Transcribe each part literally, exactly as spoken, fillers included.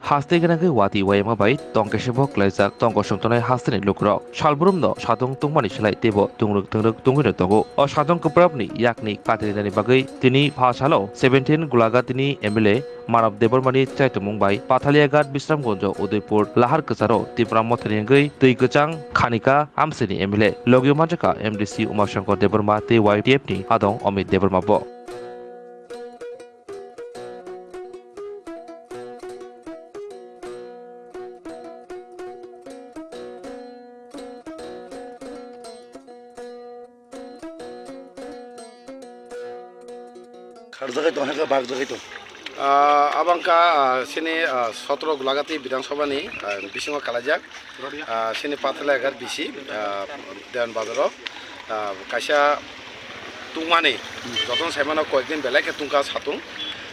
Haste gwnangwi watwi wayama bai tongkesebo kwlaijak tongkosong tongnai hasteni lukurok. Salbrumno satung tungmani slai teibo tungrwk tungrwk tungwino tongo. O satung kwprapni yakni katirinani bagwi tini pha salo seventeen Gulagatini M L A Manav Debbarmani chaitomung bai Pathaliaghat, Bisramganj, Udaipur, Lahar Kwcharo Tipra Mothani wngwi twi kwchang khanika amsini M L A. Logio manjakha M D C Umashankar Debbarma tei Y T F ni adong Amit Debbarma bo. Kharjagwi tong, hakhe bakjagwi tong. Ah, abangkha, ah, sini, ah, sotro Gulagati Bidhan Sabha ni, ah, bisingo kalaijak. Ah, sini Pathaliaghat B C, ah, Dewan Bazar o, ah, kaisa tungmani, jotono saimano koyekdin belai khe tungkha satung.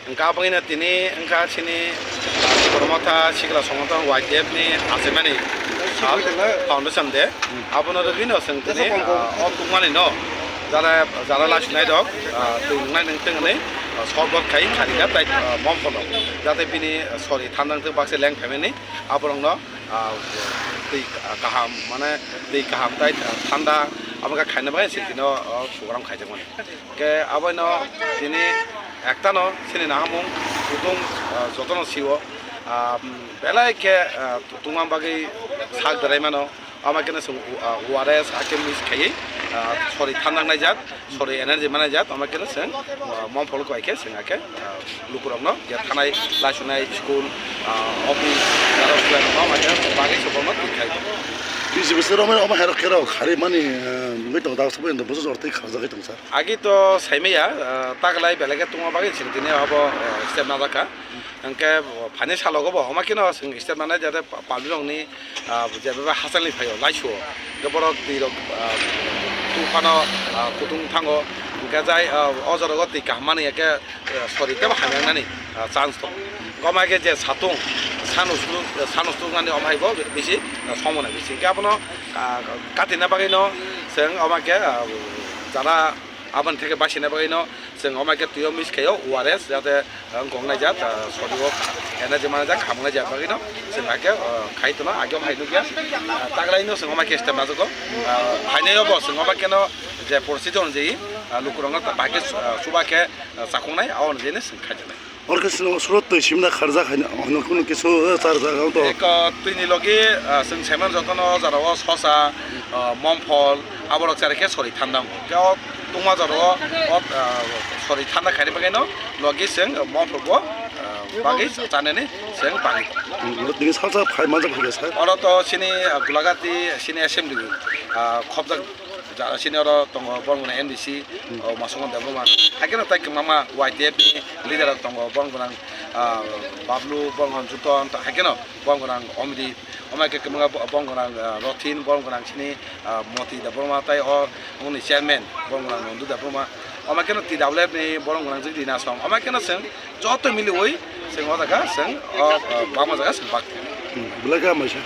Wngkha aboni tini wngkha sini, ah, Kormotha Sikla Songothon Y T F ni achaimani sal foundation day. Abono rwgwino chwng tini, ah, o tungmani no jara, jara lasinai rok, ah, twi nwngnai nwng twi hwnwi, ah, sorbot khai kharika tai, ah, mom phono. Jate bini sori thandang twi baksa leng phaimani aborokno, ah, twi kaham, mane twi kaham tai thanda, abo khe khaina bagwi se tino, o, program khaijakmani. Khe aboino tini ektano sini nahamung kutung, ah, jotono sio, ah, belai khe, ah, tungma bagwi sak berai mano. Ama khe no chwng, ah, O R S hakhe mix khaiwi, ah, sori thandang naijak. Sori energy manai jat, omo khe chwng, ah, mom pholok bai khe chwng hakhe, ah, lukurokno je thanai, laisunai, school, ah, office, jara office no omo khe bagwi se bono twi khai. Bisi bwswk omo, omo hairok khe rok kharwi mani, ah, wngwi tongo, dak sabai bwswk jor twi kharjagwi tong sir. Agi to saimaya, ah, taklai belai khe tongma bagwi chwng tini abo, ah, step najak kha. Hwnkhe phaini salogo bo omo khe no chwng step nanai jate public rokni, ah, je bebak hachal ni phaio laisuo. Hwnkhe borok twi rok, ah, tungphano, ah, kutung thango. Hwnkhe jai, ah, o jora o twi kaham mani hwnkhe, ah, sori tebo hamya wngnani, ah, chance tongo. Hwnkhe omo hai khe je satung, san usuk, san usuk nani omo hai bo bisi, ah, somona bisi. Hwnkhe abono, ah, katina bagwi no chwng omo khe, ah, jara aboni theke basina bagwi no chwng omo khe twi o mix khaio O R S jate wngkok naijak, ah, sori o energy manajak, khamung naijak bagwi no chwng hakhe, ah, khai tono age o hai nukya, ah, taklai no chwng omo khe step najago, ah, phainai o bo chwng omo khe no je porsi jon je, ah, lukurok no bahai khe, ah, chuba khe, ah, chakung nai, abo no je no chwng khai tongnai. Oro khe chwng suro twi simna kharjak hai no, hwnwi kunu kisu, ah, charjak ang to. Eko twini logi, ah, chwng saiman jotono o jora o sosa, ah, momphol, aborok chari khe sori thandang. Khe o tungma jora o, o, ah, sori thanda khaini bagwi no logi chwng momphol bo, ah, bagwi chanani chwng bagwi. Hmm, tini salsa phai manjak phai sir. Oro to chini, ah, Gulagati chini assembly, ah, khobjak. Ja, sini oro tongo borok gwnang N D C, o Masukmon Debbarma. Haikhe no tai kwbangma Y T F ni leader rok tongo, borok gwnang, ah, Bablu, borok gwnang Juton, haikhe no borok gwnang Omri, omo hai khe kwbangma bo-, borok gwnang, ah, Rothin, borok gwnang sini, ah, Moti Debbarma, tai o, omoni chairman, borok gwnang Nondu Debbarma. Omo hai khe no T W F ni borok gwnang Jigri Nasong. Omo hai khe no chwng joto miliwi chwng o jaga chwng o, o bama jaga chwng bak. Hmm, belai khe hambai se.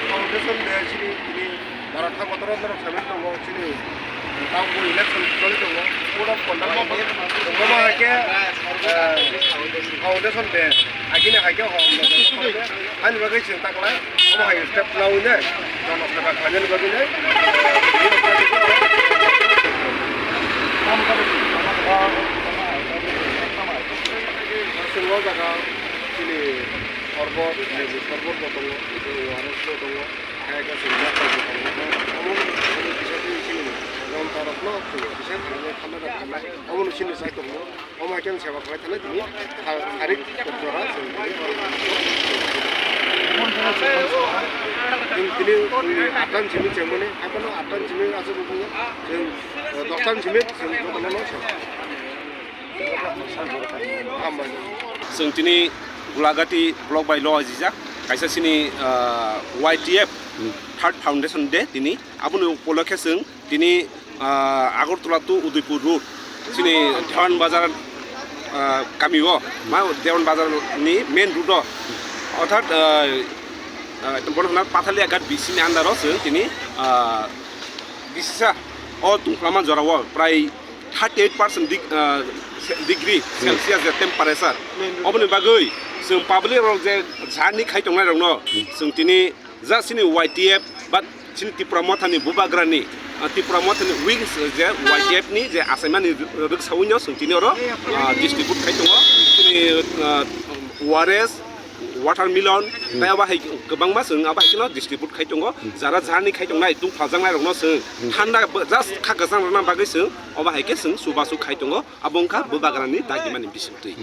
Foundation Day chini tini Bharat hakotoro norok sabai tongo chini tamo election choli tongo, code of conduct tongo. Omo hai khe, eh, foundation day, agini hai khe hom ani bagwi chwng taklai, omo hai step lawi nai, jono seba khlainani bagwi nai. Chwng o jaga chini sorbot, lebu sorbot bo tongo, O R S bo tongo. Hai khe chwng jak pai bwkha bo. Omo ni kisa twi chini rom tarok no chwng kisa khainai thangnai rok khainai. Omo ni chini chai tongo. Kel seba khlai thani tini tha-, tharik jora chwng tini, chwng tini pungni attan simi chengmani, haikhe no attan simi aswk wngkha chwng, eh, dostan simi chwng jotono no seba. Hambai. Chwng tini Gulagati block bai lo ajijak, kaisa chini, ah, Y T F third foundation day tini, aboni upolokhe chwng tini, ah, Agartala to Udaipur road, chini Dewan Bazar, ah, kami o, ma Dewan Bazar ni main road o, orthat, ah, ah, bono hwnna Pathalia Ghat B C ni under o chwng tini, ah, bisisa o tungkhlama jora o prai thirty eight percent dig-, ah, se-, degree Celsius je temperature. Oboni bagwi chwng public rok je journey khai tongnai rokno chwng tini ja chini Y T F ba chini Tipra Mothani bubagrani, ah, Tipra Mothani wings je Y T F ni je achaimani rwksaui no chwng tini oro, ah, distribute khai tongo. Chini, ah, O R S, watermelon, tei abo hai kwbangma chwng abo hai kheno distribute khai tongo. Jara journey khai tongnai, tungphaljaknai rokno chwng thanda bo-, just kha kwchang rwna bagwi chwng obo hai khe chwng chubachu khai tongo. Abo wngkha bubagrani dagimani bisingtwi.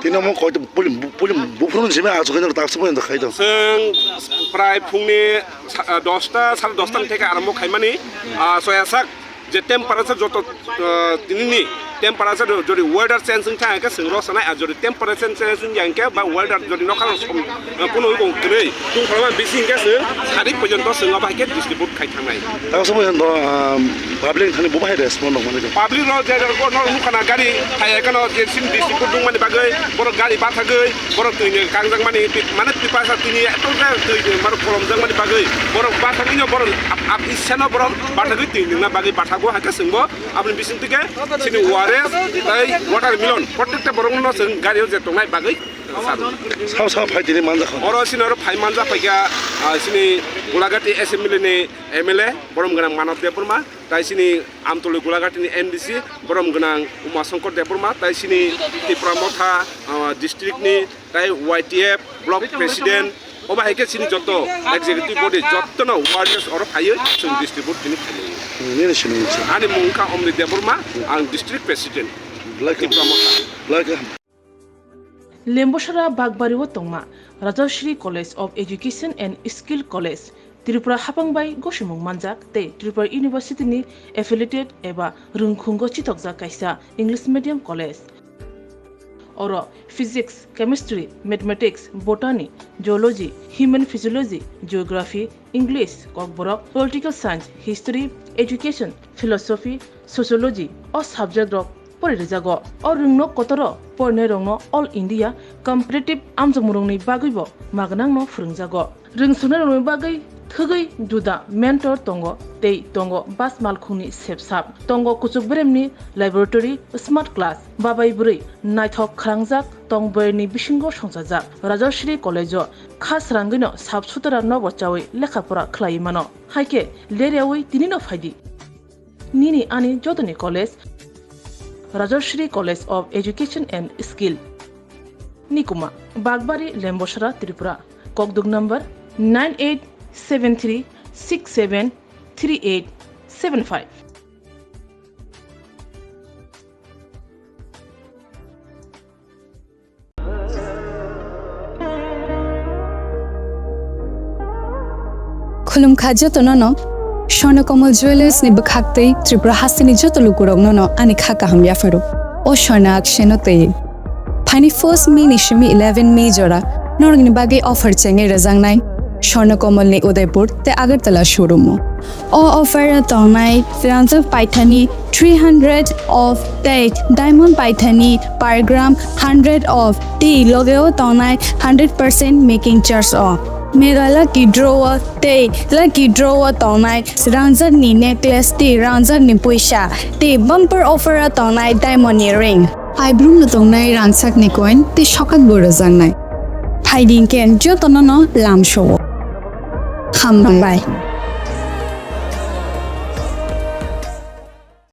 Tini omo koi to puli, puli buphuru ni simi achukgwi nang taksa poito khai tong. Chwng prai phungni sa-, ah, dosta, sare dosta ni theke arambo khaimani, ah, soya sak je temperature joto, ah, tinini temperature jodi weather change wngkha hwnkhe chwng rw sanai, ah, jodi temperature change wngya hwnkhe ba weather jodi nokha rok som, ah, kunu wngkha kwrwi tungkholma bisi hwnkhe chwng sadik porjonto chwng abo hai khe distribute khai thangnai. Taksa poito, ah, public thani bo bahai respond rok mani. Public rok je rok no nukha na gari phai khe no je chini district dung mani bagwi borok gari bathagwi borok twi ni kangjak mani pi-, mane pipasa twi ni eto je twi ni borok kolomjak mani bagwi borok bathagwi no borok ap, ap issano borok bathagwi twi nungna bagwi bathago hakhe chwngbo aboni bising tike chini O R S tei watermelon protekta borok no chwng gari o je tongnai bagwi sadu. Sao sao phai tini manjakha. Oro chini oro phai manjak paikha, ah, chini Gulagati assembly ni M L A borom gwnang Manav Debbarma. Tai chini Amtoli Gulagati ni M D C borom gwnang Uma Shankar Debbarma, tai chini Tipra Motha, ah, district ni, tai Y T F block president, obo hai khe chini joto executive body joto no warriors oro phaiwi chwng distribute tini khainai. Nini sinung se. Ani mung kha Omni Debbarma, ang district president. Belai khe, Tipra Motha. Belai khe. Lembosara Bagbari o tongma Rajashri College of Education and Skill College, Tripura hapang bai gosimung manjak tei Tripura University ni affiliated eba rwngkhungo chithokjak kaisa English medium college. Oro Physics, Chemistry, Mathematics, Botany, Geology, Human Physiology, Geography, English, Kokborok, Political Science, History, Education, Philosophy, Sociology o subject rok pori rijago. O rwngno kotoro porinai rokno All India Competitive amjokmung rokni bagwibo magnangno phwrwngjago. Rwngsuknai rokni bagwi thwgwi juda mentor tongo tei tongo bas malkhungni sepsap, tongo kuchuk beremni laboratory, smart class, babai bwrwi naithok khwrangjak tong boyarni bisingo songchajak. Rajashri College o kha srangwino sap sutara nobo chawi lekha pora khlaiwi mano. Haikhe leryawi tinino phaidi. Nini ani jotoni college, Rajashri College of Education and Skill, Nikuma, Bagbari, Lembosara, Tripura. Kokduk number nine eight seven three six seven three eight seven five. Khulumkha jotono no, Swarna Kamal Jewellers ni bwkhak tei Tripura hasteni joto lukurokno no ani kha kaham yapharo. O Swarna akseno tei. Phaini first May ni simi eleven May jora norokni bagwi offer chengwi rwjaknai Swarna Kamal ni Udaipur tei Agartala showroom o. O offer o tongnai rangjak paithani three hundred off tei diamond paithani per gram hundred off tei logeo tongnai hundred percent making charge o. Mega lucky draw o tei lucky draw o tongnai rangjak ni necklace tei rangjak ni puisa tei bumper offer o tongnai diamond ni ring. Aibrum no tongnai rangchak ni coin tei sokak bo rwjaknai. Phaidi hwnkhe jotono no lamsao. Hambai.